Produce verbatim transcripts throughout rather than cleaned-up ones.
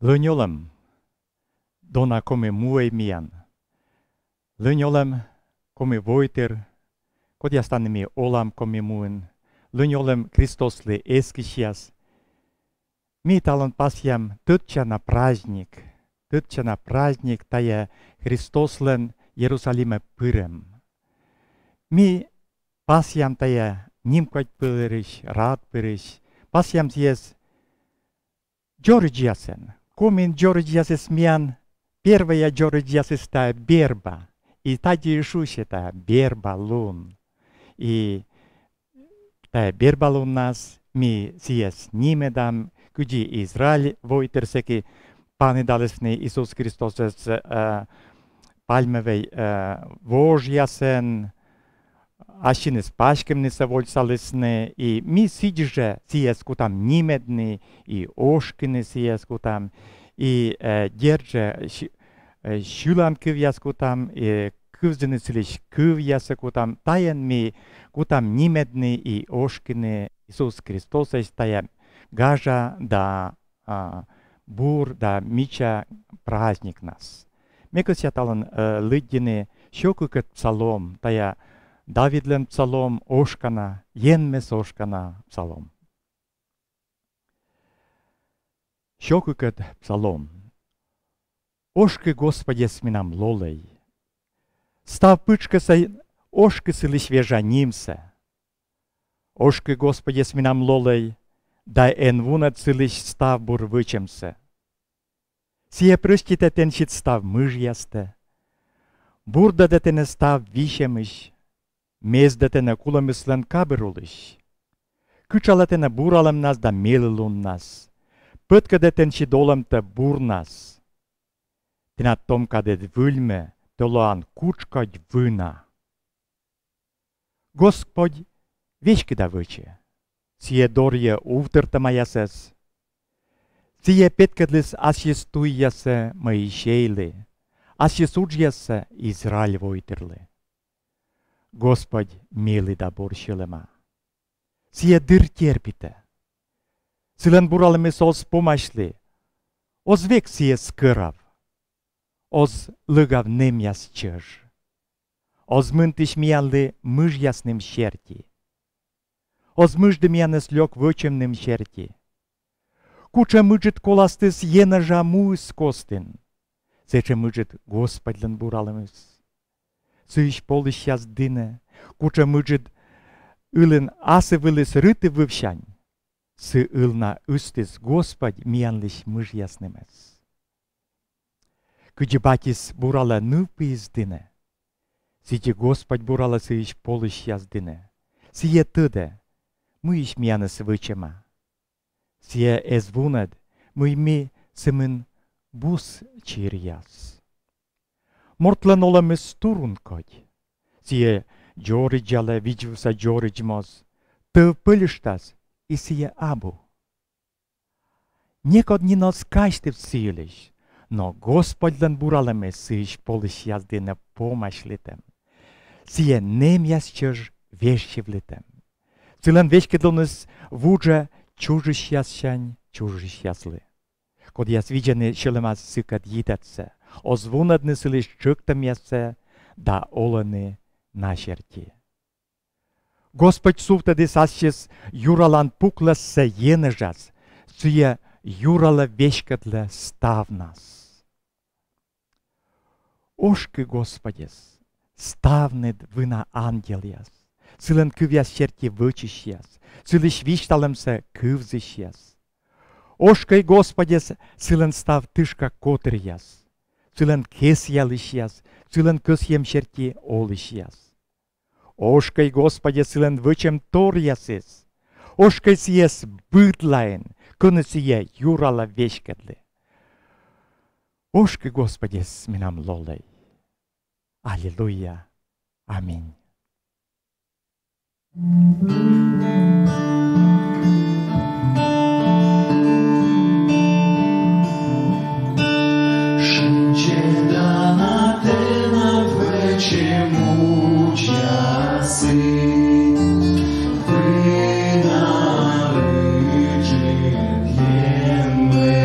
Лӧнь олӧм, дона Коми муӧй миян. Лӧнь олӧм, коми войтыр, кодъяс тані ми олам Коми муын. Лӧнь олӧм, Христослы эскысьяс. Ми талун пасъям тӧдчана праздник. Тӧдчана праздник — тайӧ Христослӧн Иерусалимӧ пырӧм. Ми пасъям тайӧ нимкодь пырысь, рад пырысь. Пасъям сійӧс дзоридзьясӧн. Комиын дзоридзьясыс миян, первойя дзоридзьясыс — тайӧ берба. И тадзи шусьӧ тайӧ берба лун. И тайӧ берба луннас ми сійӧс нимӧдам, кыдзи Израиль войтыр сэки паныдалісны Иисус Христосӧс, э, пальмӧвӧй, э, вожъясӧн, ассьыныс паськӧмнысӧ вольсалісны, и ми сідзи жӧ сійӧс кутам нимӧдны, и ошкыны сійӧс кутам, и, э, дерт жӧ, сьы-, э, сьылан кывъяс кутам, и кывзыны сылысь кывъяссӧ кутам. Тайӧн ми кутам нимӧдны и ошкыны Иисус Христосӧс тайӧ гажа да, а, бур да мича праздникнас. Ме кӧсъя талун, э, лыддьыны сё кыкӧд псалом, тайӧ Давидлӧн псалом, ошкана, енмӧс ошкана псалом. Сё кыкӧд псалом. Ошкы Господьӧс, менам лолӧй. Став пытшкӧсӧй ошкы сылысь вежа нимсӧ. Ошкы Господьӧс, менам лолӧй, да эн вунӧд сылысь став бур вӧчӧмсӧ. Сійӧ прӧститӧ тэнсьыд став мыжъястӧ, бурдӧдӧ тэнӧ став висьӧмысь, мездӧ тэнӧ кулӧмыслӧн кабыр улысь. Кытшалӧ тэнӧ буралӧмнас да мелілуннас, пӧткӧдӧ тэнсьыд олӧмтӧ бурнас. Тэнад томкаыд выльмӧ, тэ лоан кутшкодь вына. Господь веськыда вӧчӧ, сійӧ дорйӧ увтыртӧмаясӧс. Сійӧ петкӧдліс ассьыс туйяссӧ Моисейлы, ассьыс уджъяссӧ Израиль войтырлы. Господь мелі да бур сьӧлӧма. Сійӧ дыр терпитӧ. Сылӧн буралӧмыс оз помасьлы, оз век сійӧс кӧрав, оз лӧгав нэмъяс чӧж. Оз мынтысь миянлы мыжъясным серти. Оз мыжды миянӧс лёк вӧчӧмным серти. Кутшӧм ыджыд коластыс енэжа муыс костын, сэтшӧм ыджыд Господьлӧн буралӧмыс. Сыысь полысьяс дінӧ, кутшӧм ыджыд ылын асыввылыс рытыв вывсянь, сы ылын ыстіс Господь миянлысь мыжъяснымӧс. Кыдзи батьыс буралӧ нывпиыс дінӧ, сідзи Господь буралӧ сыысь полысьяс дінӧ. Сійӧ тӧдӧ, мыйысь миянӧс вӧчӧма. Сійӧ эз вунӧд, мый ми сӧмын бус чиръяс. Мортлӧн олӧмыс турун кодь. Сійӧ дзоридзалӧ, видз вывса дзоридз моз. Тӧв пӧльыштас, и сійӧ абу. Некод нин оз казьтыв сы йылысь, но Господьлӧн буралӧмыс сыысь полысьяс дінӧ помасьлытӧм. Сійӧ нэмъяс чӧж вежсьывлытӧм. Сылӧн веськӧдлуныс вуджӧ чужисьяссянь чужисьяслы, кодъяс видзӧны сьӧлӧмас сыкӧд йитӧдсӧ, оз вунӧдны сылысь тшӧктӧмъяссӧ да олӧны на серти. Господь сувтӧдіс ассьыс юралан пуклӧссӧ енэжас, сійӧ юралӧ, веськӧдлӧ ставнас. Ошкы Господьӧс, ставныд вына ангелъяс, сылӧн кывъяс серти вӧчысьяс, сылысь висьталӧмсӧ кывзысьяс. Ошкӧй Господьӧс, сылӧн став тышка котыръяс, сылӧн кесъялысьяс, сылӧн кӧсйӧм серти олысьяс. Ошкӧй Господьӧс, сылӧн вӧчӧмторъясыс. Ошкӧй сійӧс быдлаын, кӧні сійӧ юралӧ, веськӧдлӧ. Ошкы Господьӧс, менам лолӧй. Аллилуйя. Аминь. Шынтсӧ да на тэнад вӧчӧм уджъясыд, вына ыджыд Енмӧ.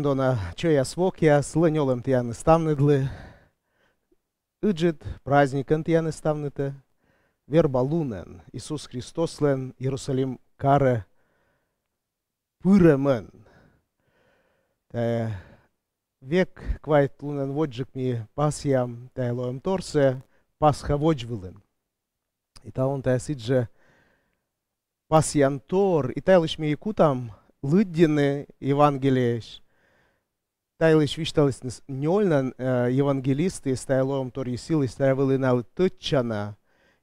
Дона чояс-вокъяс, лӧнь олӧм тіянӧс ставныдлы. Ыджыд праздникӧн тіянӧс ставнытӧ, верба лунӧн, Иисус Христослӧн Иерусалим карӧ пырӧмӧн. Тайӧ век квайт лунӧн водзджык ми пасъям тайӧ лоӧмторсӧ Пасха водзвылын. И талун тайӧ сідзжӧ пасъянтор, и та йылысь ми кутам лыддьыны Евангелиеысь. Та йылысь висьталісны нёльнан, э, евангелистъяс, тайӧ лоӧмторйыс йылысь, тайӧ вӧлі налы тӧдчана,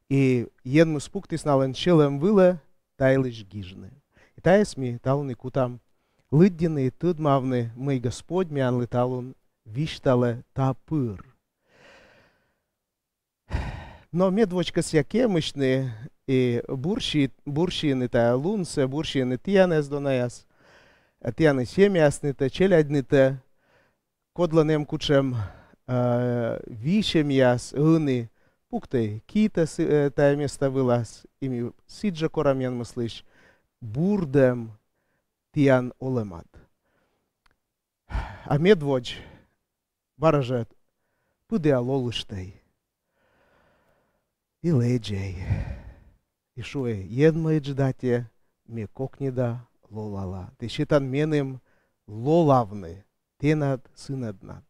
и Енмыс пуктіс налӧн сьӧлӧм вылӧ та йылысь гижны. И тайӧс ми талун и кутам лыддьыны и тӧдмавны, мый Господь миянлы талун висьталӧ та пыр. Но медводз кӧсъя кемысьны и бурси-, бурсиыны тайӧ лунсӧ, бурсиыны тіянӧс, донаяс, тіян семьяяснытӧ, челядьнытӧ, кодлӧн эм кутшӧм, э, висьӧмъяс ӧні, пуктӧй китӧ сы-, э, тайӧ места вылас, и ми сідзжӧ корам Енмыслысь бурдӧм тіян олӧмад. А медводз бара жӧ пыдіа лолыштӧй и лэдзӧй, и шуӧй: Енмӧй, ыджыд Атьӧ, ме кокньыда лолала. Тэ сетан меным лолавны тэнад сынӧднад.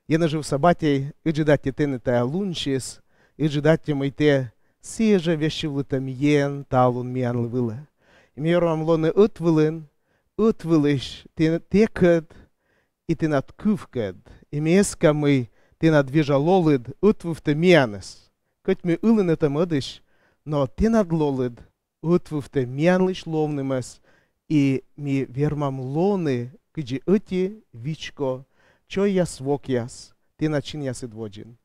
Енэжывса Батьӧй, ыджыд аттьӧ тэныд тайӧ лунсьыс, ыджыд аттьӧ, мый тэ сійӧ жӧ вежсьывлытӧм Ен талун миянлы вылӧ. И ми вермам лоны ӧтвылын, ӧтвылысь тэ-, тэкӧд и тэнад кывкӧд. И ми эскам, мый тэнад вежа лолыд ӧтвывтӧ миянӧс. Кӧть ми ылынӧтӧм ӧдысь, но тэнад лолыд ӧтвывтӧ миянлысь ловнымӧс, и ми вермам лоны кыдзи ӧти вичко чойяс-вокъяс тэнад синъясыд водзын.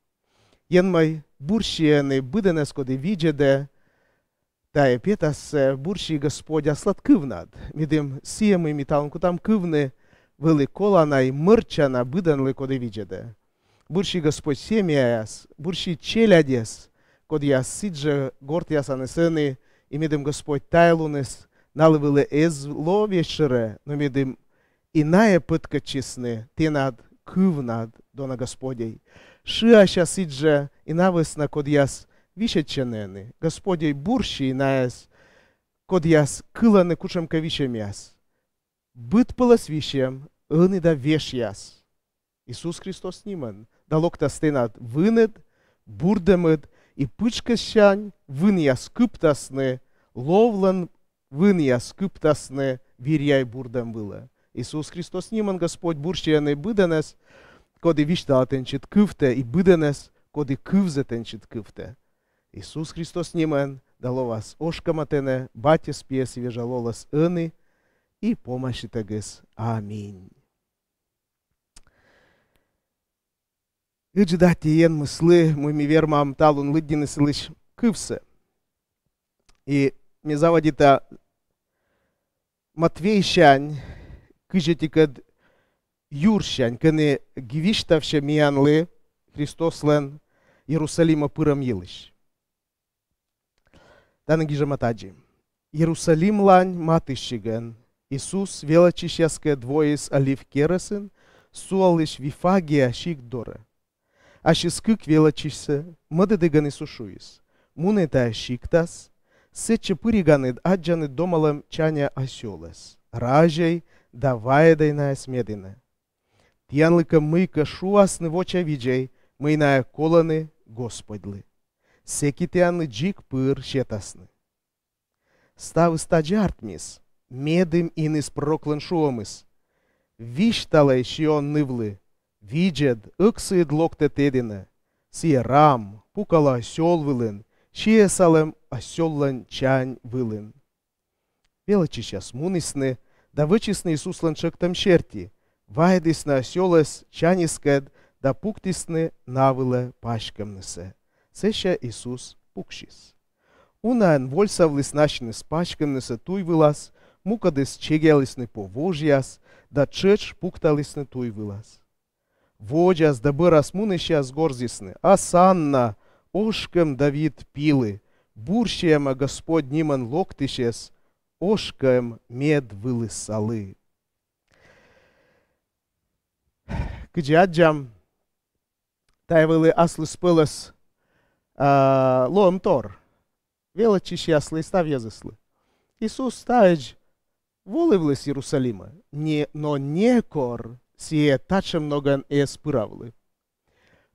Енмӧй, бурсиӧны быдӧнӧс, коді видзӧдӧ тайӧ петассӧ, бурси, Господь, аслад кывнад, медым сійӧ, мый ми талун кутам кывны, вӧлі колана и мӧрччана быдӧнлы, коді видзӧдӧ. Бурси, Господь, семьяяс, бурси челядьӧс, кодъяс сідзжӧ гортъясаныс ӧні, и медым, Господь, тайӧ луныс налы вылӧ эз ло весьшӧрӧ, но медым и найӧ пӧткӧдчисны тэнад кывнад, дона Господьӧй. Шыася сідзжӧ и на вӧсна, кодъяс висьӧдчӧны ӧні. Господьӧй, бурси найӧс, кодъяс кылӧны кутшӧмкӧ висьӧмъяс. Быд пӧлӧс висьӧм ӧні да вежсяс Иисус Христос нимӧн, да локтас тэнад выныд, бурдӧмыд, и пытшкӧссянь вынъяс кыптасны, ловлӧн вынъяс кыптасны виръя и бурдӧм вылӧ. Иисус Христос нимӧн, Господь, бурсиӧны быдӧнӧс, коді висьталӧ тэнсьыд кывтӧ, и быдӧнӧс, коді кывзӧ тэнсьыд кывтӧ. Иисус Христос нимӧн, да лоас ошкӧма тэнӧ Батьӧс, Пиӧс и Вежа Лолӧс ӧні и помаситӧгыс. Аминь. Ыджыд Аттьӧ Енмыслы, мый ми вермам талун лыддьыны сылысь кывсӧ. И ме заводита Матвейсянь, кызьӧдтикӧд юрсянь, кӧні висьтавсьӧ миянлы Христослӧн Иерусалимӧ пырӧм йылысь. Тані гижӧма тадзи. Иерусалимлань матыстчигӧн Иисус велӧдчысьяскӧд воис Олив керӧсын, сулалысь Вифагия сикт дорӧ. Ассьыс кык велӧдчысьсӧ мӧдӧдігӧн Иисус шуис: «Мунӧй тайӧ сиктас, сэтчӧ пыриганыд, аддзаныд домалӧм чаня осёлӧс, разьӧй да вайӧдӧй найӧс медінӧ. Тіянлы кӧ мыйкӧ шуасны, вочавидзӧй, мый найӧ колӧны Господьлы. Сэки тіянлы дзик пыр сетасны». Ставыс тадзи артмис, медым иныс пророклӧн шуӧмыс: «Висьталӧй Сион нывлы: видзӧд, ӧксыыд локтӧ тэ дінӧ, сійӧ рам, пукалӧ осёл вылын, сиӧсалӧм осёллӧн чань вылын». Велӧдчысьяс мунісны да вӧчисны Иисуслӧн тшӧктӧм серти, вайӧдісны осёлӧс чаньыскӧд да пуктісны на вылӧ паськӧмнысӧ. Сэсся Иисус пуксис. Унаӧн вольсавлісны ассьыныс паськӧмнысӧ туй вылас, мукӧдыс чегъялісны пу вужъяс да тшӧтш пукталісны туй вылас. Водзас да бӧрас мунысьяс горзісны: «Осанна, ошкӧм Давид пилы! Бурсиӧма Господь нимӧн локтысьӧс, ошкӧм медвылысалы!» Кыдзи аддзам, тайӧ вӧлі аслыспӧлӧс, а, лоӧмтор велӧдчысьяслы и став йӧзыслы. Иисус таӧдз волывліс Иерусалимӧ, не, но некор сійӧ татшӧм ногӧн эз пыравлы.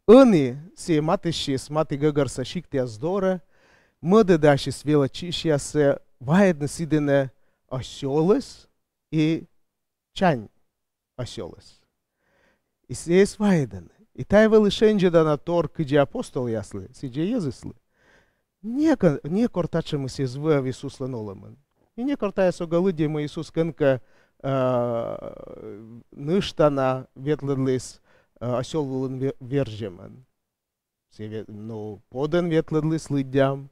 Ӧні сійӧ матыстчис матын гӧгӧрса сиктъяс дорӧ, мӧдӧдӧ ассьыс велӧдчысьяссӧ вайӧдны сы дінӧ осёлӧс и чань осёлӧс. И сійӧс вайӧдӧны. И тайӧ вӧлі шензьӧдана тор кыдзи апостолъяслы, сідзи йӧзыслы. Некор, некор татшӧмыс эз вӧв Иисуслӧн олӧмын. И некор тайӧс ог лыддьы, мый Иисус кӧнкӧ, а, нӧшта на ветлӧдліс, а, осёл вылын ве-, верзьӧмӧн. Сійӧ ве-, но, подӧн ветлӧдліс, лыддям,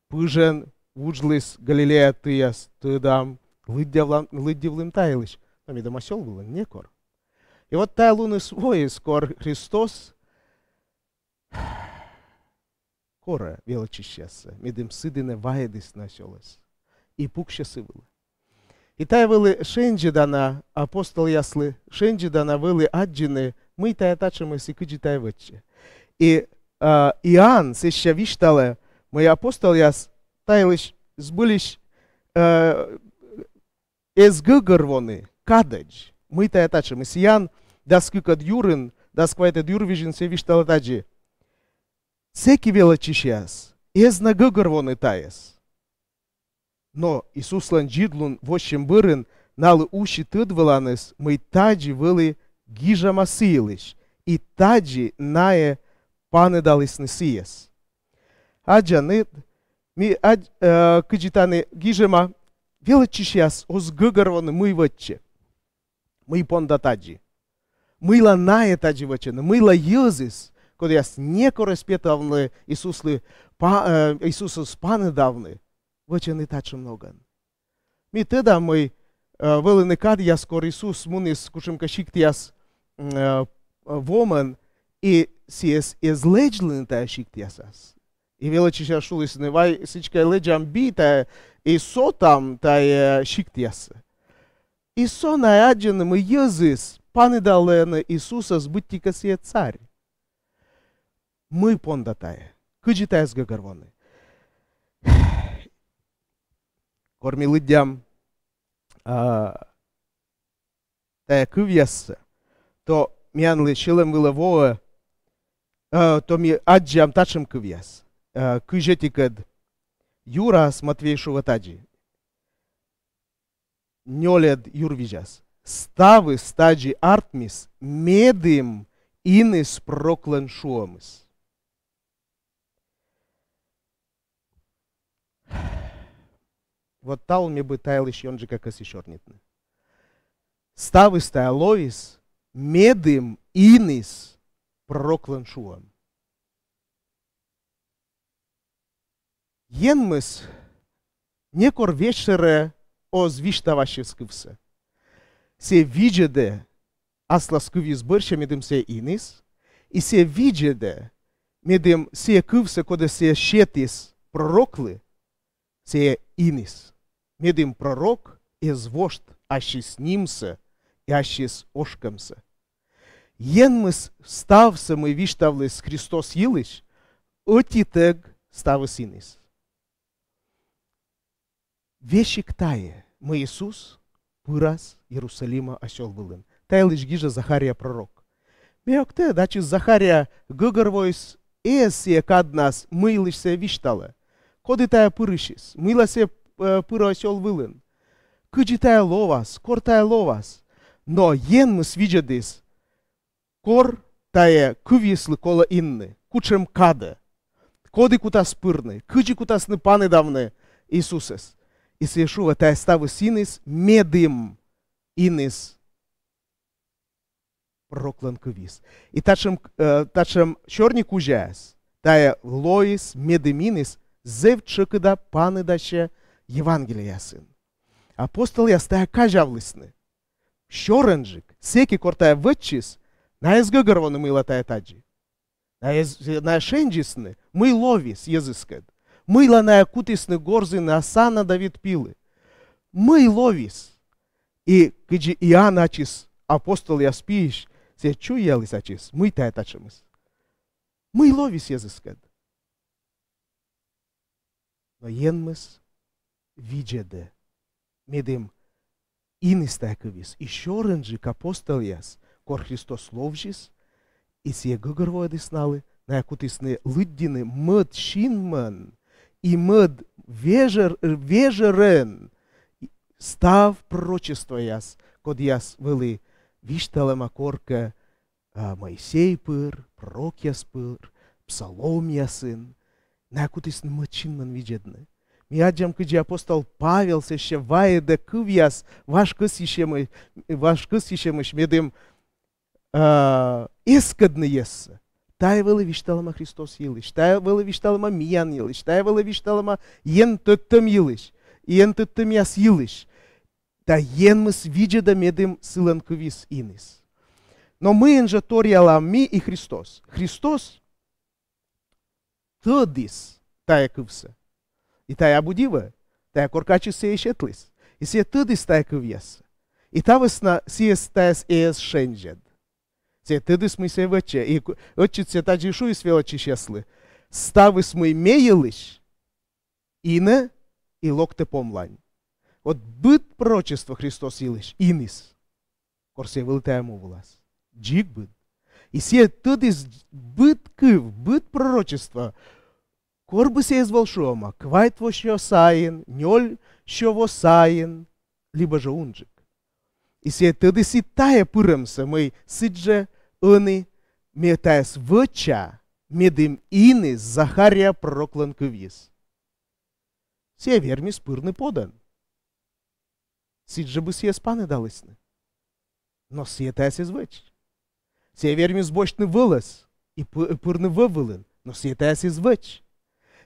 пыжӧн вуджліс Галилея тыяс, тӧдам, лыддявлам, лыддьывлім та йылысь. Но медым осёл вылын, некор. И вот тайӧ луныс воис, кор Христос корӧ велӧдчысьяссӧ, медым сы дінӧ вайӧдісны осёлӧс и пуксьӧ сы вылӧ. И тайӧ вӧлі шензьӧдана апостолъяслы, шензьӧдана вӧлі аддзыны, мый тайӧ татшӧмыс и кыдзи тайӧ вӧчсьӧ. И, а, Иоанн сэсся висьталӧ, мый апостолъяс та йылысь збыльысь, а, эз гӧгӧрвоны кадӧдз, мый тайӧ татшӧмыс. Иоанн дас кыкӧд юрын, дас квайтӧд юр визьын сійӧ висьталӧ тадзи: сэки велӧдчысьяс эз на гӧгӧрвоны тайӧс. Но Иисуслӧн дзидлун воссьӧм бӧрын налы уси тӧдвыланыс, мый тадзи вӧлі гижӧма сы йылысь, и тадзи найӧ паныдалісны сійӧс. Аддзанныд, ми ад-, э, кыдзи тані гижӧма, велӧдчысьяс оз гӧгӧрвоны, мый вӧчсьӧ. Мый понда тадзи. Мыйла найӧ тадзи вӧчӧны, мыйла йӧзыс, кодъяс некор эз петавны Иисуслы па-, э, Иисусӧс паныдавны, вӧчӧны татшӧм ногӧн. Ми тӧдам, мый, э, вӧліны кадъяс, кор Иисус муніс кутшӧмкӧ сиктъяс, м, э, вомӧн, и сійӧс эз лэдзлыны тайӧ сиктъясас. И велӧдчысьяс шулісны: вай сідзкӧ лэдзам би тайӧ и сотам тайӧ сиктъяссӧ. И со найӧ аддзӧны, мый йӧзыс паныдалӧны Иисусӧс быттьӧкӧ сійӧ царь. Мый понда тайӧ? Кыдзи тайӧс гӧгӧрвоны? Кор ми лыддям, а, тайӧ кывъяссӧ, то миянлы сьӧлӧм вылӧ воӧ, а, то ми аддзам татшӧм кывъяс. А, кызь ӧтикӧд юрас Матвей шуӧ тадзи. Нёльӧд юр визяс. Ставыс тадзи артмис, медым иныс пророклӧн шуӧмыс. Вот талун ме бы та йылысь ёнджыка кӧсйи сёрнитны. Ставыс тайӧ лоис, медым иныс пророклӧн шуӧм. Енмыс некор весьшӧрӧ оз висьтав ассьыс кывсӧ. Сійӧ видзӧдӧ аслас кывйыс бӧрся, медым сійӧ иныс, и сійӧ видзӧдӧ, медым сійӧ кывсӧ, кодӧс сійӧ сетіс пророклы, сійӧ иныс. Медым пророк эз вошт ассьыс нимсӧ и ассьыс ошкӧмсӧ. Енмыс ставсӧ, мый висьтавліс Христос йылысь, ӧтитӧг ставыс иныс. Весиг тайӧ, мый Иисус пырас Иерусалимӧ осёл вылын. Та йылысь гижӧ Захария пророк. Ме ог тӧд, ачыс Захария гӧгӧрвоис эз сійӧ каднас, мый йылысь сійӧ висьталӧ. Коді тайӧ пырысьыс, мыйла сійӧ, э, пырӧ осёл вылын. Кыдзи тайӧ лоас, кор тайӧ лоас. Но Енмыс видзӧдіс, кор тайӧ кывйыслы колӧ инны, кутшӧм кадӧ. Коді кутас пырны, кыдзи кутасны паныдавны Иисусӧс. И сійӧ шуӧ, тайӧ ставыс иныс, медым иныс пророклӧн кывйыс. И татшӧм, э, татшӧм сёрникузяс, тайӧ лоис, медым иныс, зэв тшӧкыда паныдасьӧ Евангелиясын. Апостолъяс тайӧ казявлісны. Сёрӧнджык, сэки кор тайӧ вӧчсис, найӧ эз гӧгӧрвоны, мыйла тайӧ тадзи. Найӧ эз-, найӧ шензисны, мый ловис йӧзыскӧд. Мыйла найӧ кутісны горзыны осанна Давид пилы. Мый ловис. И кыдзи Иоанн ачыс апостолъяс пиысь, Сійӧ чуяліс ачыс, мый тайӧ татшӧмыс. Мый лоис йӧзыскӧд. Но Енмыс видзӧдӧ, медым иныс тайӧ кывйыс. И сёрӧнджык апостолъяс, кор Христос ловзис, и сійӧ гӧгӧрвоӧдіс налы, найӧ кутісны лыддьыны мӧд синмӧн и мӧд вежӧр-, вежӧрӧн став пророчествояс, кодъяс вӧлі висьталӧма коркӧ а, Моисей пыр, пророкъяс пыр, псаломъясын. Найӧ кутісны мӧд синмӧн видзӧдны. Ми аддзам, кыдзи апостол Павел сэсся вайӧдӧ кывъяс важ кӧсйысьӧмы-, важ кӧсйысьӧмысь, медым, а, эскӧдны йӧзсӧ. Тайӧ вӧлі висьталӧма Христос йылысь, тайӧ вӧлі висьталӧма миян йылысь, тайӧ вӧлі висьталӧма Ен тӧдтӧм йылысь, Ен тӧдтӧмъяс йылысь. Да Енмыс видзӧдӧ, медым сылӧн кывйыс иныс. Но мыйӧн жӧ торъялам ми и Христос? Христос тӧдіс тайӧ кывсӧ. И тайӧ абу дивӧ, тайӧ коркӧ ачыс сійӧ сетліс. И сійӧ тӧдіс тайӧ кывъяссӧ. И та вӧсна сійӧ тайӧс эз шензьӧд. Сійӧ тӧдіс, мый сійӧ вӧчӧ. И ӧтчыд сійӧ тадзи шуис велӧдчысьяслы: ставыс, мый ме йылысь, инӧ и локтӧ помлань. Вот быд пророчество Христос йылысь иныс, кор сійӧ вӧлі тайӧ му вылас. Дзик быд. И сійӧ тӧдіс быд кыв, быд пророчество. Кор бы сійӧ эз вӧв шуӧма, квайт во сайын, нёль сё во сайын, либӧ жӧ унджык. И сійӧ тӧдіс и тайӧ пырӧмсӧ, мый сідз жӧ ӧні ме тайӧс вӧча, медым иныс Захария пророклӧн кывйыс. Сійӧ вермис пырны подӧн. Сідз жӧ бы сійӧс паныдалісны. Но сійӧ тайӧс эз вӧч. Сійӧ вермис босьтны вӧлӧс и пы-, пырны вӧв вылын. Но сійӧ тайӧс эз вӧч.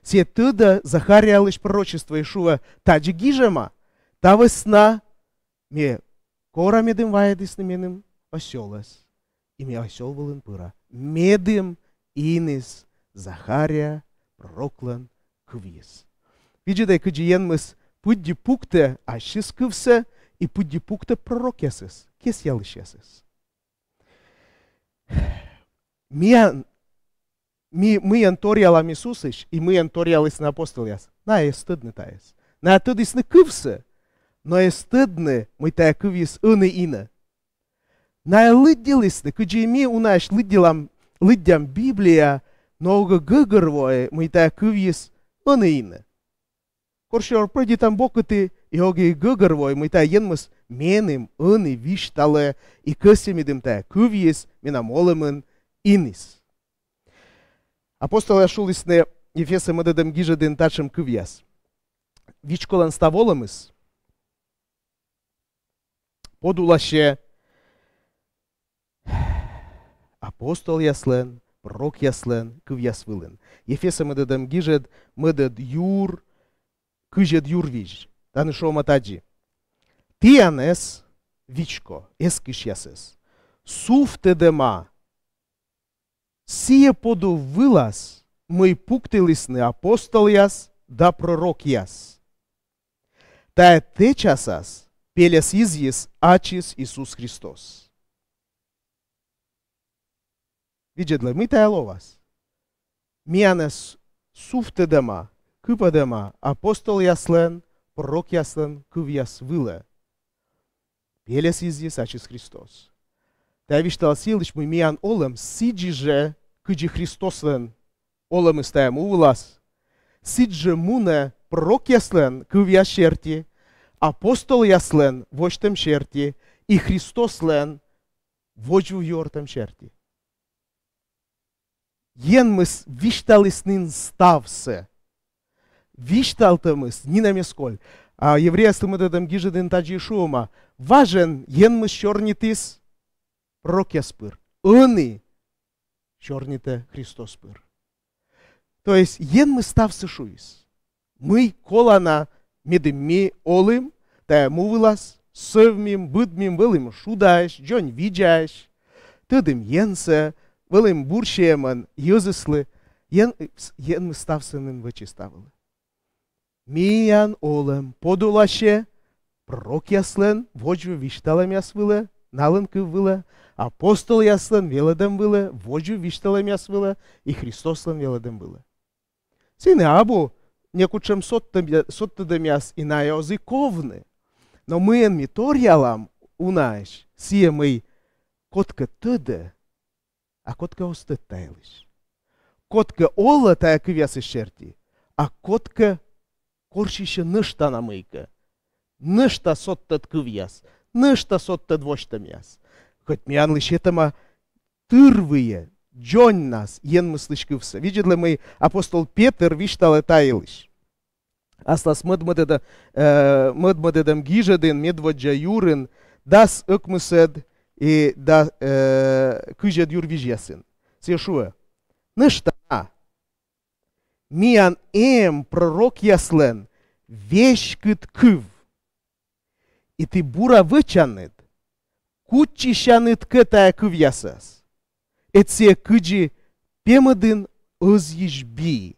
Сійӧ тӧдӧ Захариялысь пророчество и шуӧ: тадзи гижӧма. Та вӧсна ме кора, медым вайӧдісны меным осёлӧс. И ме осёл вылын пыра. Медым иныс Захария пророклӧн кывйыс. Видзӧдӧй, кыдзи Енмыс пыдди пуктӧ ассьыс кывсӧ и пыдди пуктӧ пророкъясыс, кесъялысьясыс. Миян, ми, мыйӧн торъялам Иисусысь и мыйӧн торъялісны апостолъяс? Найӧ эз тӧдны тайӧс. Найӧ тӧдісны кывсӧ, но эз тӧдны, мый тайӧ кывйыс ӧні инӧ. Найӧ лыддьылісны, кыдзи ми унаысь лыддьылам, лыддям Библия, но ог гӧгӧрвоӧй, мый тайӧ кывйыс ӧні инӧ. Корсюрӧ прӧйдитам бокыті и ог и гӧгӧрвоӧй, мый тайӧ Енмыс меным ӧні висьталӧ и кӧсйӧ, медым тайӧ кывйыс менам олӧмын иныс. Апостолъяс шулісны Ефесӧ мӧдӧдӧм гижӧдын татшӧм кывъяс. Вичколӧн став олӧмыс подуласьӧ апостолъяслӧн, пророкъяслӧн кывъяс вылын. Ефесӧ мӧдӧдӧм гижӧд, мӧдӧд юр, кызьӧд юр визь. Тані шуӧма тадзи: тіянӧс, вичко эскысьясӧс, сувтӧдӧма сійӧ подув вылас, мый пуктылісны апостолъяс да пророкъяс. Тайӧ тэчасас пельӧс изйис ачыс Иисус Христос. Видзӧдлӧй, мый тайӧ лоас. Миянӧс сувтӧдӧма, кыпӧдӧма апостолъяслӧн, пророкъяслӧн кывъяс вылӧ. Пельӧс изйис ачыс Христос. Тайӧ висьталас сы йылысь, мый миян олӧм сідзи жӧ, кыдзи Христослӧн олӧмыс тайӧ му вылас, сідз жӧ мунӧ пророкъяслӧн кывъяс серти, апостолъяслӧн восьтӧм серти и Христослӧн водзвыв юӧртӧм серти. Енмыс висьталіс нин ставсӧ. Висьталтӧмыс нинӧм эз коль. А еврейяслы мӧдӧдӧм гижӧдын тадзи шуӧма: важӧн Енмыс сёрнитіс пророкъяс пыр, ӧні сёрнитӧ Христос пыр. То есть Енмыс ставсӧ шуис, мый колана, медым ми олім тайӧ му вылас, сӧвмим, быдмим, вӧлім шудаӧсь, дзоньвидзаӧсь, тӧдім Енсӧ, вӧлім бур сиӧмӧн йӧзыслы. Ен-, Енмыс ставсӧ нин вӧчис та вылӧ. Миян олӧм подуласьӧ пророкъяслӧн водзвыв висьталӧмъяс вылӧ, налӧн кыв вылӧ, апостолъяслӧн велӧдӧм вылӧ, водзвыв висьталӧмъяс вылӧ и Христослӧн велӧдӧм вылӧ. Сійӧ абу некутшӧм содтӧ-, содтӧдӧмъяс, и найӧ оз и ковны. Но мыйӧн ми торъялам унаысь, сійӧ, мый кодкӧ тӧдӧ, а кодкӧ оз тӧд та йылысь. Кодкӧ олӧ тайӧ кывъясыс серти, а кодкӧ корсьысьӧ нӧшта на мыйкӧ. Нӧшта содтӧд кывъяс, нӧшта содтӧд восьтӧмъяс. Хоть миянлы сетӧма тырвыйӧ дзоньнас Енмыслысь кывсӧ. Видзӧдлы, мый апостол Петр висьталӧ та йылысь. Аслас мӧд-, мӧдӧдӧ-, э, мӧд-, мӧдӧдӧм гижӧдын, медводдза юрын, дас ӧкмысӧд и да-, э, кызьӧд юр визьясын. Сійӧ шуӧ: нӧшта на миян эм пророкъяслӧн веськыд кыв. И ті бура вӧчанныд, кутчысянныд кӧ тайӧ кывъясас, ӧд сійӧ кыдзи пемыдын ӧзйысь би.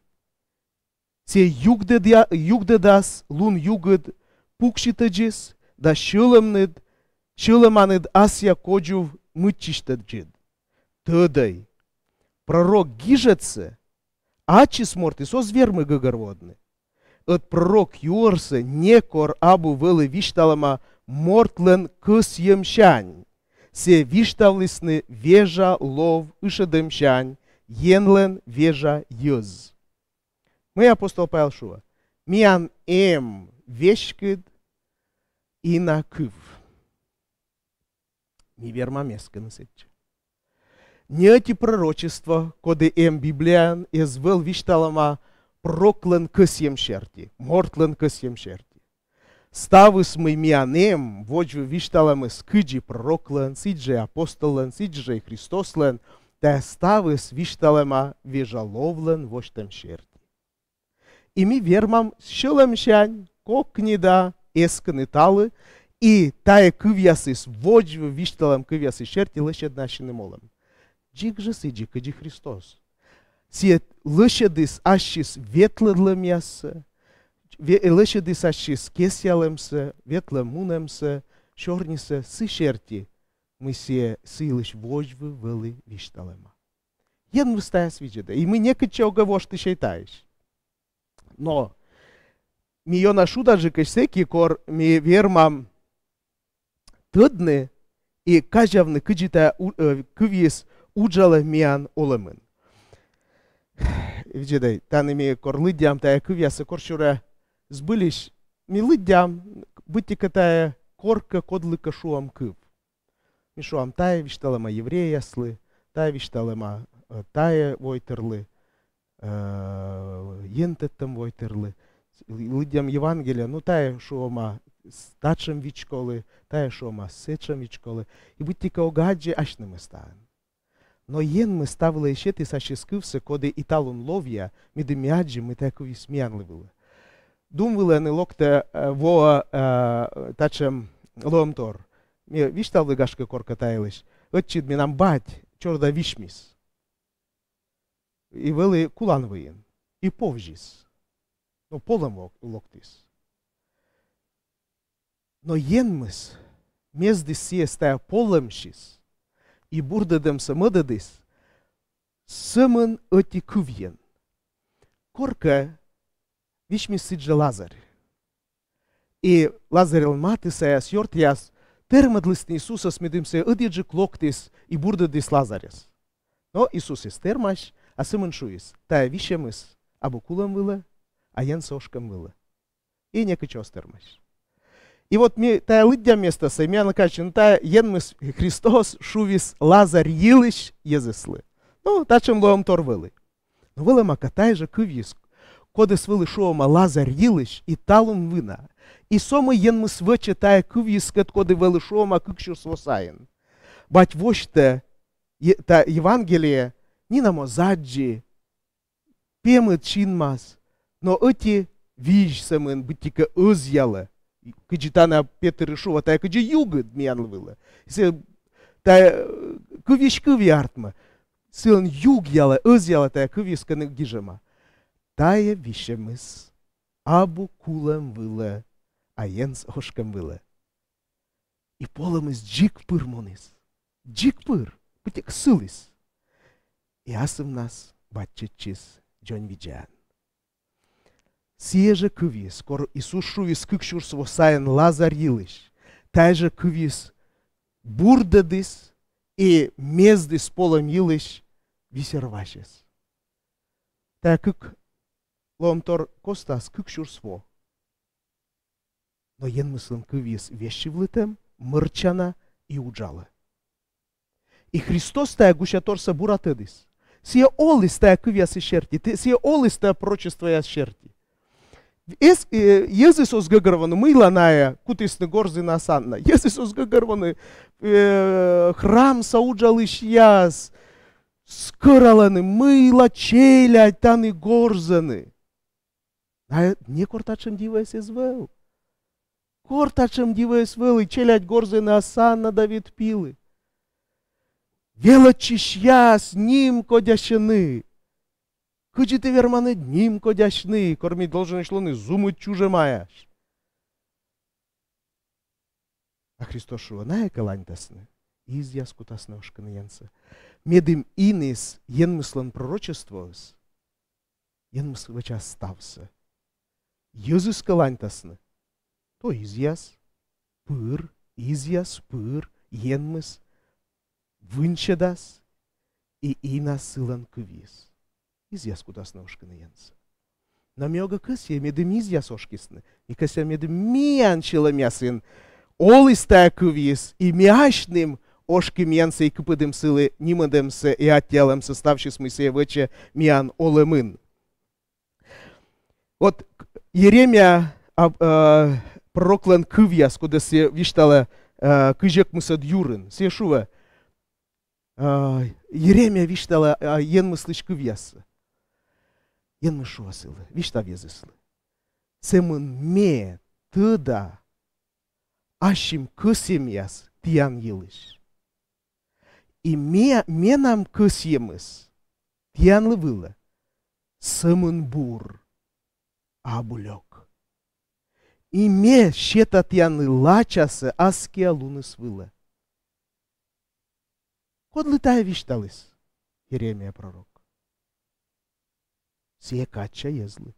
Сійӧ югдӧдъя-, югдӧдас лун югыд пуксьытӧдзыс да сьӧлӧмныд, сьӧлӧманыд асъя кодзув мыччысьтӧдзыд. Тӧдӧй, пророк гижӧдсӧ ачыс мортыс оз вермы гӧгӧрвоӧдны. Ӧд пророк юӧрсӧ некор абу вӧлі висьталӧма мортлӧн кӧсйӧмсянь. Сійӧ висьтавлісны вежа лов ышӧдӧмсянь, Енлӧн вежа йӧз. Мый апостол Павел шуӧ: миян эм веськыд и на кыв. Ми вермам эскыны сэтчӧ. Ни ӧти пророчество, коді эм Библияын, эз вӧв висьталӧма пророклӧн кӧсйӧм серти, мортлӧн кӧсйӧм серти. Ставыс, мый миян эм, водзвыв висьталӧмыс кыдзи пророклӧн, сідзжӧ апостоллӧн, сідзжӧ Христослӧн, тайӧ ставыс висьталӧма вежа ловлӧн восьтӧм серти. И ми вермам сьӧлӧмсянь кокни да эскыны талы, и тайӧ кывъясыс, водзвыв висьталӧм кывъясыс серти лӧсьӧдны ассьыным олӧм. Дзик жӧ сідзи, кыдзи Христос. Сійӧ лӧсьӧдіс ассьыс ветлӧдлӧмъяссӧ, ве-, лӧсьӧдіс ассьыс кесъялӧмсӧ, ветлӧм-мунӧмсӧ, сёрнисӧ сы серти, мый сійӧ сы йылысь водзвыв вӧлі висьталӧма. Енмыс тайӧс видзӧдӧ, и ми некытчӧ ог воштысьӧй таысь. Но ми ёна шудаджыкӧсь сэки, кор ми вермам тӧдны и казявны, кыдзи тайӧ у-, э, кывйыс уджалӧ миян олӧмын. Видзӧдӧй, тані ми кор лыддям тайӧ кывъяссӧ, корсюрӧ збыльысь ми лыддям, быттьӧкӧ тайӧ коркӧ кодлыкӧ шуӧм кыв. Ми шуам, тайӧ висьталӧма еврейяслы, тайӧ висьталӧма, э, тайӧ войтырлы, э, Ен тӧдтӧм войтырлы. Лыддям Евангелие, ну, тайӧ шуӧма с-, татшӧм вичколы, тайӧ шуӧма сэтшӧм вичколы. И быттьӧкӧ ог аддзы асьнымӧс таын. Но Енмыс та вылӧ и сетіс ассьыс кывсӧ, коді и талун ловъя, медым ми аддзим, мый тайӧ кывйыс миянлы вылӧ. Дум вылӧ ӧні локтӧ, э, воӧ, э, татшӧм лоӧмтор. Ме висьтавлі, гашкӧ, коркӧ та йылысь. Ӧтчыд менам бать чорыда висьмис. И вӧлі кулан выйын. И повзис. Но полӧм лок-, локтіс. Но Енмыс мездіс сійӧс тайӧ полӧмсьыс и бурдӧдӧмсӧ мӧдӧдіс сӧмын ӧти кывйӧн. Коркӧ висьмис сідзжӧ Лазарь. И Лазарьлӧн матыссаяс, ёртъяс тэрмӧдлісны Иисусӧс, медым сійӧ ӧдйӧджык локтіс и бурдӧдіс Лазарьӧс. Но Иисус эз тэрмась, а сӧмын шуис: тайӧ висьӧмыс абу кулӧм вылӧ, а Енсӧ ошкӧм вылӧ. И некытчӧ оз тэрмась. И вот ми тайӧ лыддям местасӧ, миянлы кажитчӧ, ну, тайӧ Енмыс Христос шуис Лазарь йылысь йӧзыслы. Ну, татшӧм лоӧмтор вӧлі. Но вӧлӧма кӧ тайӧ жӧ кывйыс, кодӧс вӧлі шуӧма Лазарь йылысь и талун вына. И со мый Енмыс вӧчӧ тайӧ кывйыскӧд, коді вӧлі шуӧма кык сюрс во сайын. Бать восьтӧ е-, та Евангелие, нинӧм оз аддзы, пемыд синмас, но ӧти визь сӧмын быттьӧкӧ ӧзъялӧ. Кыдзи тані Петыр и шуӧ, тайӧ кыдзи югыд миянлы вылӧ. Сійӧ тайӧ, э, кывйысь кывйӧ артмӧ. Сылӧн югъялӧ, ӧзъялӧ тайӧ кывйыс, кӧні гижӧма: тайӧ висьӧмыс абу кулӧм вылӧ, а Енсӧ ошкӧм вылӧ. И полӧмыс дзик пыр муніс. Дзик пыр, быттьӧ сыліс. И асывнас баччӧдчис дзоньвидзаӧн. Сійӧ жӧ кывйыс, кор Исус шуис кык сюрс во сайын Лазарь йылысь, тайӧ жӧ кывйыс бурдӧдіс и мездіс полӧм йылысь Висер Васьӧс. Тайӧ кык лоӧмтор костас кык сюрс во. Но Енмыслӧн кывйыс вежсьывлытӧм, мӧрчана и уджалӧ. И Христос тайӧ гусяторсӧ бура тӧдіс. Сійӧ оліс тайӧ кывъяс серти, сійӧ оліс тайӧ пророчествояс серти. Эз, э, йӧзыс оз гӧгӧрвоны, мыйла найӧ кутісны горзыны осанна. Йӧзыс оз гӧгӧрвоны, э, храмса уджалысьяс скӧралӧны, мыйла челядь тані горзӧны. А некор татшӧм дивӧыс эз вӧв. Кор татшӧм дивӧыс вӧлі, челядь горзӧны осанна да ветпилы. Велӧдчысьяс нимкодясьӧны. Кыдзи ті верманныд нимкодясьны, кор ми долженӧсь лоны зумыд чужӧмаясь? А Христос шуӧ: найӧ кӧ ланьтасны, изъяс кутасны ошкыны Енсӧ. Медым иныс Енмыслӧн пророчествоыс, Енмыс вӧчас ставсӧ. Йӧзыс кӧ ланьтасны, то изъяс пыр, изъяс пыр, Енмыс вынсьӧдас и инас сылӧн кывйыс. Изъяс кутасны ошкыны Енсӧ. Но ми огӧ кӧсйӧй, медым изъяс ошкисны. Ми кӧсъям, медым миян сьӧлӧмъясын оліс тайӧ кывйыс, и ми асьным ошким Енсӧ и кыпӧдім сылы нимӧдӧмсӧ и аттьӧалӧмсӧ ставсьыс, мый сійӧ вӧчӧ миян олӧмын. Вот Еремия, а, э, пророклӧн кывъяс, кодӧс сійӧ висьталӧ, э, кызь ӧкмысӧд юрын. Сійӧ шуӧ, э, Еремия висьталӧ, э, Енмыслысь кывъяссӧ. Енмыс шуӧ сылы, висьтав йӧзыслы: сӧмын ме тӧда ассьым кӧсйӧмъяс тіян йылысь. И ме-, менам кӧсйӧмыс тіянлы вылӧ сӧмын бур, а абу лёк. И ме сета тіянлы лачасӧ аскиа луныс вылӧ. Кодлы тайӧ висьталіс Еремия пророк? Сійӧ кадся йӧзлы.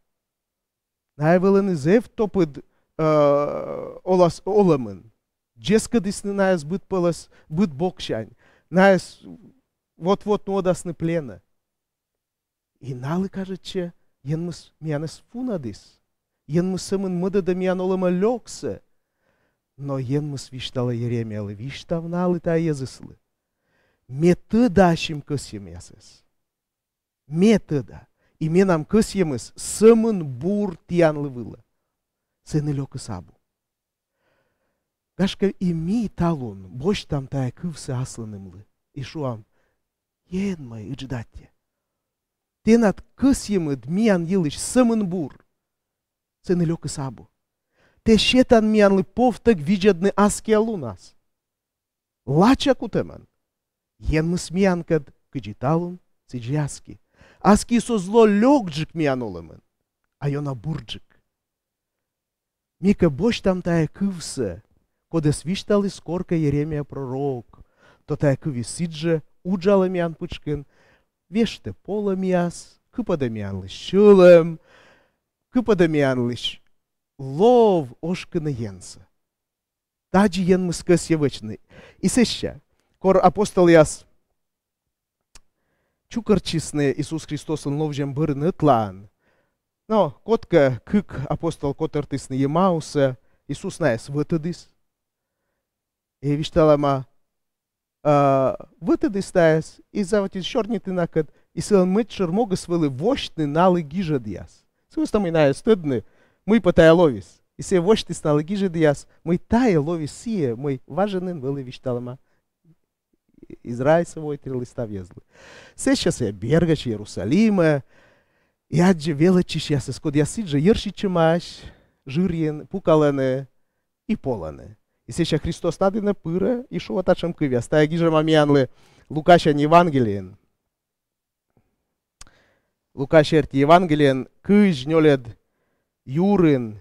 Найӧ вӧліны зэв топыд, э, олас-, олӧмын. Дзескӧдісны найӧс быд пӧлӧс, быд боксянь. Найӧс вот-вот нуӧдасны пленӧ. И налы кажитчӧ, Енмыс миянӧс вунӧдіс. Енмыс сӧмын мӧдӧдӧ миян олӧмӧ лёксӧ. Но Енмыс висьталӧ Еремиялы: висьтав налы, тайӧ йӧзыслы: ме тӧда ассьым кӧсйӧмъясӧс. Ме тӧда. И менам кӧсйӧмыс сӧмын бур тіянлы вылӧ. Сэні лёкыс абу. Гашкӧ, и ми талун босьтам тайӧ кывсӧ аслынымлы и шуам: Ен мой, ыджыд аттьӧ. Тэнад кӧсйӧмыд миян йылысь сӧмын бур. Сэні лёкыс абу. Тэ сетан миянлы повтӧг видзӧдны аскиа лунас. Лача кутӧмӧн. Енмыс миянкӧд кыдзи талун, сідзи аски. Аскиыс оз ло лёкджык миян олӧмын, а ёна бурджык. Ми кӧ босьтам тайӧ кывсӧ, кодӧс висьталіс коркӧ Еремия пророк, то тайӧ кывйыс сідзжӧ уджалӧ миян пытшкын: вештӧ полӧмъяс, кыпӧдӧ миянлысь сьӧлӧм, кыпӧдӧ миянлысь лов ошкыны Енсӧ. Тадзи Енмыс кӧсйӧ вӧчны. И сэсся, кор апостолъяс чукӧртчисны Исус Христослӧн ловзьӧм бӧрын ӧтлаын, но кодкӧ кык апостол котӧртісны Емаусӧ, Исус найӧс вӧтӧдіс. И висьталӧма, а, вӧтӧдіс найӧс и заводитіс сёрнитны накӧд, и сылӧн медшӧр могыс вӧлі восьтны налы гижӧдъяс. Сы вӧсна мый найӧс тӧдны, мый пӧ тайӧ ловис. И сійӧ восьтіс налы гижӧдъяс, мый тайӧ ловис сійӧ, мый важӧн нин вӧлі висьталӧма Израильсӧ войтырлы, став йӧзлы. Сэсся сійӧ бергӧдчӧ Иерусалимӧ и аддзӧ велӧдчысьясӧс, кодъяс сідзжӧ йӧрсьӧдчӧмаӧсь жырйын, пукалӧны и полӧны. И сэсся Христос на дінӧ пырӧ и шуӧ татшӧм кывъяс. Тайӧ гижӧма миянлы Лукасянь Евангелиын. Лука серти Евангелиын кызь нёльӧд юрын,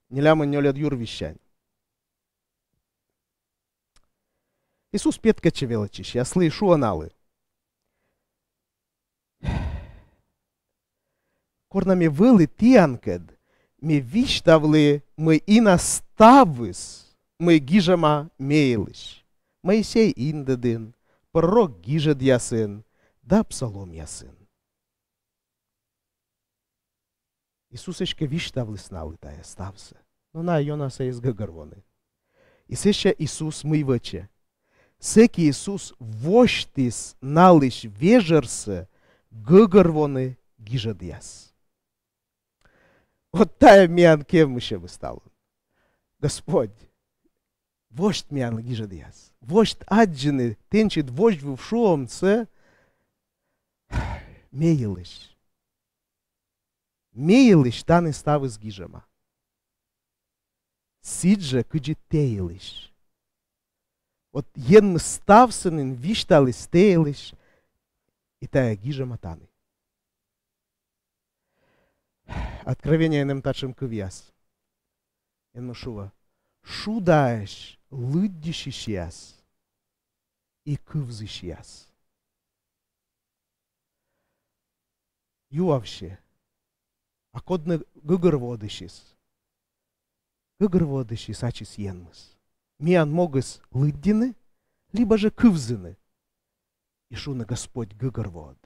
нелямын нёльӧд юр висьсянь. Иисус петкӧдчӧ велӧдчысьяслы и шуӧ налы: «Кор на ме вӧлі тіянкӧд, ме висьтавлі, мый ина ставыс, мый гижӧма ме йылысь Моисей индӧдын, пророк гижӧдъясын да псаломъясын». Иисус эськӧ висьтавліс налы тайӧ ставсӧ, но найӧ ёнасӧ эз гӧгӧрвоны. И сэсся Иисус мый вӧчӧ? Сэки Иисус восьтіс налысь вежӧрсӧ гӧгӧрвоны гижӧдъяс. Вот тайӧ миян кевмысьӧмыс талун. Господь, восьт миянлы гижӧдъяс. Восьт аддзыны тэнсьыд водзвыв шуӧмсӧ ме йылысь. Ме йылысь тані ставыс гижӧма. Сідзжӧ, кыдзи тэ йылысь. Вот Енмыс ставсӧ нин висьталіс тэ йылысь, и тайӧ гижӧма тані. Откровениеын эм татшӧм кывъяс. Енмыс шуӧ: шудаӧсь лыддьысьысьяс и кывзысьяс. Юавсьӧ: а код нӧ гӧгӧрвоӧдысьыс? Гӧгӧрвоӧдысьыс ачыс Енмыс. Миян могыс лыддьыны либӧ жӧ кывзыны. И шуны: Господь, гӧгӧрвоӧд.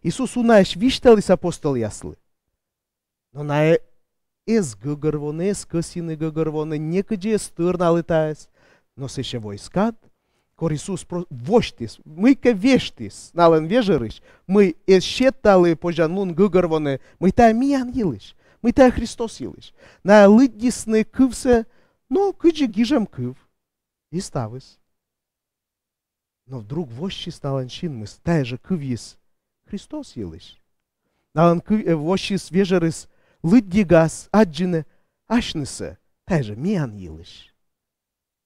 Иисус унаысь висьталіс апостолъяслы. Но найӧ эз гӧгӧрвоны, эз кӧсйыны гӧгӧрвоны, некыдзи эз тӧр налы тайӧс. Но сэсся войскад, кор Иисус про-, восьтіс, мыйкӧ вештіс налӧн вежӧрысь, мый эз сет налы позянлун гӧгӧрвоны, мый тайӧ миян йылысь, мый тайӧ Христос йылысь. Найӧ лыддисны кывсӧ, но кыдзи гижӧм кыв. И ставыс. Но вдруг воссис налӧн синмыс, тайӧ жӧ кывйыс Христос йылысь. Налӧн кыв-, э, воссис вежӧрыс лыддигас аддзыны асьнысӧ, тайӧ жӧ миян йылысь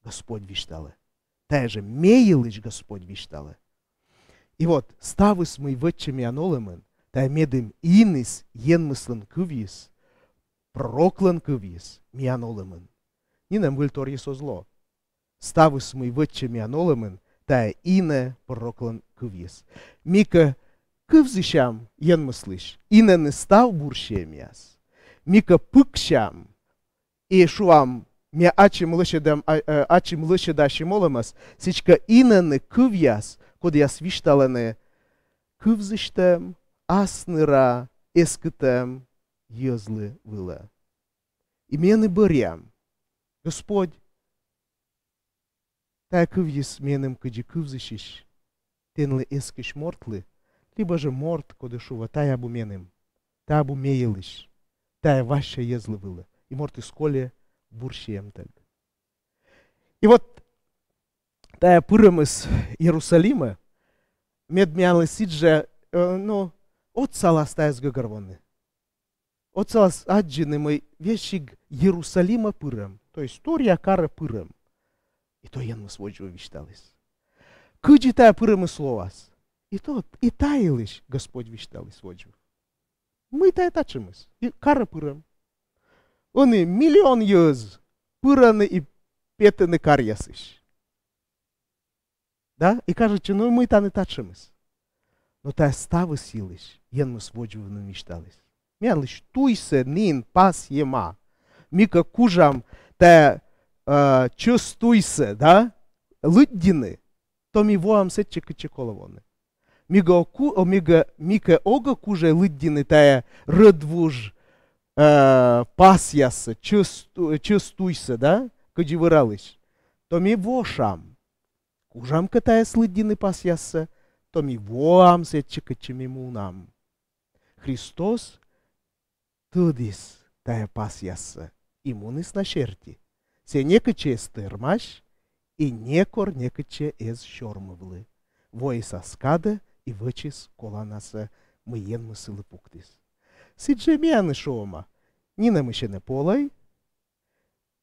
Господь висьталӧ. Тайӧ жӧ ме йылысь Господь висьталӧ. И вот ставыс, мый вӧчсьӧ миян олӧмын, тайӧ медым иныс Енмыслӧн кывйыс, пророклӧн кывйыс миян олӧмын. Нинӧм выльторйыс оз ло. Ставыс, мый вӧчсьӧ миян олӧмын, тайӧ инӧ пророклӧн кывйыс. Микӧ кывзысям Енмыслысь, инӧны став бурсиӧмъяс. Микӧ пыксям и шуам, ме ачым лӧсьӧдам, а, э, ачым лӧсьӧдасим олӧмӧс, сідзкӧ инӧны кывъяс, кодъяс висьталӧны кывзысьтӧм, асныра эскытӧм йӧзлы вылӧ. И ме ӧні бӧръям: Господь, тайӧ кывйыс меным кыдзи кывзысьысь тэнлы эскысь мортлы, либӧ жӧ морт, коді шуӧ: тайӧ абу меным, тайӧ абу ме йылысь, тайӧ васьӧ йӧзлы вылӧ. И мортыс кольӧ бурсиӧмтӧг. И вот тайӧ пырӧмыс Иерусалимӧ мед миянлы сідзжӧ, э, ну, отсалас тайӧс гӧгӧрвоны. Отсалас аддзыны, мый весиг Иерусалимӧ пырӧм, то есть торъя карӧ пырӧм. И то Енмыс водзвыв висьталіс. Кыдзи тайӧ пырӧмыс лоас? И то, и та йылысь Господь висьталіс водзвыв. Мый тайӧ татшӧмыс? И карӧ пырӧм. Ӧні миллион йӧз пырӧны и петӧны каръясысь. Да? И кажитчӧ, ну мый тані татшӧмыс? Но тайӧ ставыс йылысь Енмыс водзвыв нин висьталіс. Миянлысь туйсӧ нин пасйӧма. Микӧ кужам тайӧ, э, чӧс туйсӧ, да, лыддьыны, то ми воам сэтчӧ, кытчӧ колӧ воны. Микӧ ку-, о, микӧ, микӧ огӧ кужӧй лыддьыны тайӧ рӧдвуж, э, пасъяссӧ, чӧс ту-, чӧс туйсӧ, да, кыдзи вӧралысь, то ми вошам. Кужам кӧ тайӧс лыддьыны пасъяссӧ, то ми воам сэтчӧ, кытчӧ ми мунам. Христос тӧдіс тайӧ пасъяссӧ и муніс на серти. Сійӧ некытчӧ эз тэрмась и некор некытчӧ эз сёрмывлы. Воис ас кадӧ и вӧчис коланасӧ, мый Енмыс сылы пуктіс. Сідзжӧ миянлы шуӧма: нинӧмысь энӧ полӧй,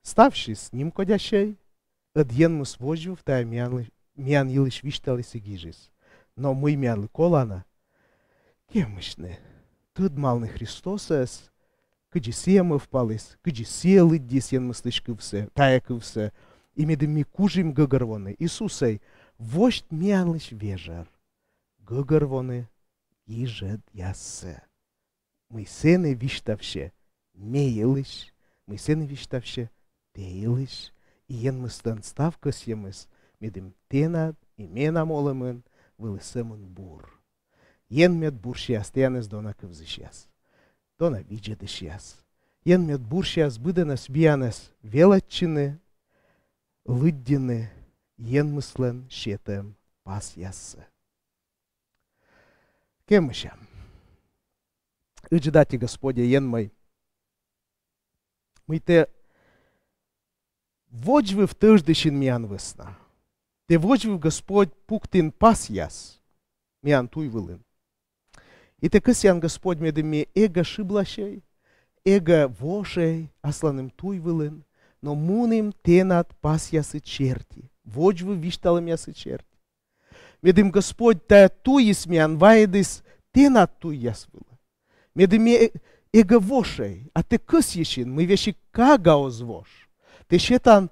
ставсьыс нимкодясьӧй, ӧд Енмыс водзвыв тайӧ миянлы, миян йылысь висьталіс и гижис. Но мый миянлы колана? Кевмысьны, тӧдмалны Христосӧс, кыдзи сійӧ мӧвпаліс, кыдзи сійӧ лыддис Енмыслысь кывсӧ, тайӧ кывсӧ, И медым ми кужим гӧгӧрвоны Иисусӧй, восьт миянлысь вежӧр, гӧгӧрвоны гижӧдъяссӧ, мый сэні висьтавсьӧ ме йылысь, мый сэні висьтавсьӧ тэ йылысь, и Енмыслӧн став кӧсйӧмыс, медым тэнад и менам олӧмын вӧлі сӧмын бур. Ен мед бурсяс тіянӧс, дона кывзысьяс, дона видзӧдысьяс. Ен мед бурсяс быдӧнӧс миянӧс велӧдчыны, лыддьыны Енмыслӧн сетӧм пасъяссӧ. Кемысям. Ыджыд аттьӧ, Господь Енмӧй, мый тэ водзвыв тӧждысин миян вӧсна. Тэ водзвыв, Господь, пуктін пасъяс миян туй вылын. И тэ кӧсъян, Господь, медым ми эгӧ шыбласьӧй, эгӧ вошӧй асланым туй вылын, но мунім тэнад пасъясыд серти, водзвыв висьталӧмъясыд серти. Медым, Господь, тайӧ туйыс миян вайӧдіс тэнад туйяс вылӧ. Медым ми э-, эгӧ вошӧй, а тэ кӧсйысин, мый весиг кага оз вош. Тэ сетан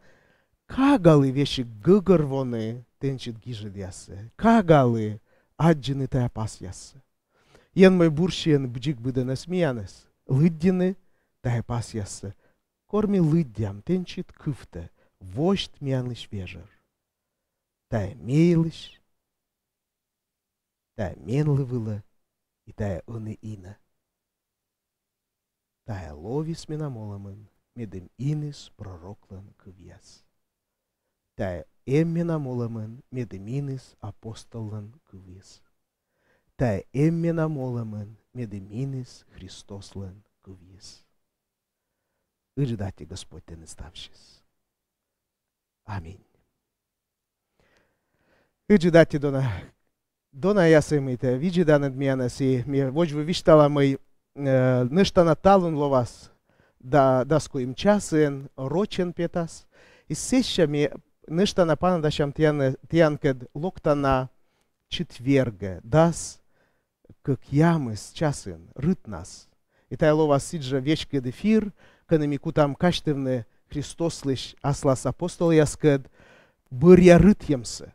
кагалы весиг гӧгӧрвоны тэнсьыд гижӧдъяссӧ, кагалы аддзыны тайӧ пасъяссӧ. Енмӧй, бурсиӧн дзик быдӧнӧс миянӧс лыддьыны тайӧ пасъяссӧ, кор ми лыддям тэнсьыд кывтӧ: восьт миянлысь вежӧр. Тайӧ ме йылысь, тайӧ менлы вылӧ и тайӧ ӧні инӧ. Тайӧ ловис менам олӧмын, медым иныс пророклӧн кывъяс. Тайӧ эм менам олӧмын, медым иныс апостоллӧн кывйыс. Тайӧ эм менам олӧмын, медым иныс Христослӧн кывйыс. Ыджыд аттьӧ, Господь, тэныд ставсьыс. Аминь. Ыджыд аттьӧ, дона, донаясӧй, мый тэ видзӧданныд миянӧс, и ме водзвыв висьтала, мый, э, нӧшта на талун ловас да, дас куим часын, рочӧн петас. И сэсся ми нӧшта на паныдасям тіян-, тіянкӧд локтана четвергӧ, дас кӧкъямыс часын, рытнас. И тайӧ ловас сідзжӧ веськыд эфир, кӧні ми кутам казьтывны Христослысь аслас апостолъяскӧд бӧръя рытъемсӧ,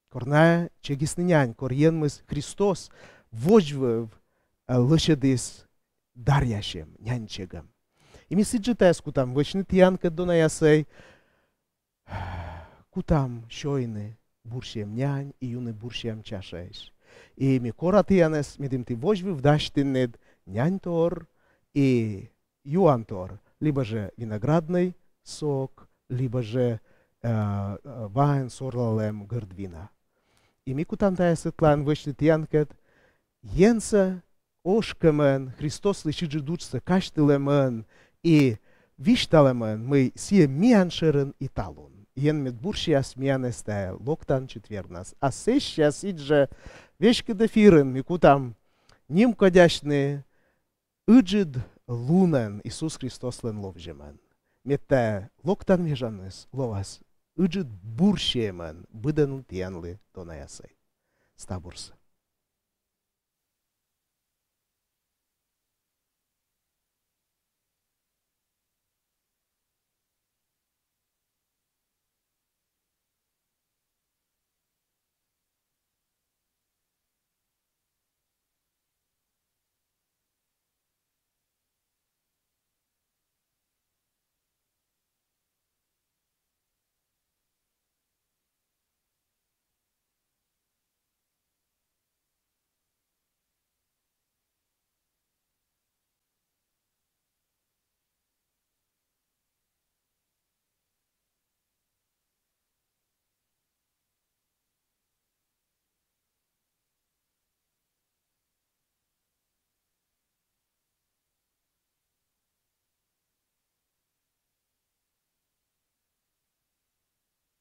кор найӧ чегисны нянь, кор Енмыс Христос водзвыв, э, лӧсьӧдіс даръясьӧм, нянь чегӧм. И ми сідзжӧ тайӧс кутам вӧчны тіянкӧд, донаясӧй, кутам сёйны бурсиӧм нянь и юны бурсиӧм чашаысь. И ми кора тіянӧс, медым ті водзвыв дасьтінныд нянь тор и юан тор, либӧ жӧ винограднӧй сок, либӧ жӧ, э, э, ваӧн сорлалӧм гӧрд вина. И ми кутам тайӧс ӧтлаын вӧчны тіянкӧд Енсӧ ошкӧмӧн, Христослысь ыджыд уджсӧ казьтылӧмӧн и висьталӧмӧн, мый сійӧ миян шӧрын и талун. Ен мед бурсяс миянӧс тайӧ локтан четвергнас. А сэсся сідзжӧ веськыд эфирын ми кутам нимкодясьны ыджыд лунӧн, Иисус Христослӧн ловзьӧмӧн. Мед тайӧ локтан вежаныс лоас ыджыд бурсиӧмӧн быдӧн тіянлы, донаясӧй. Став бурсӧ.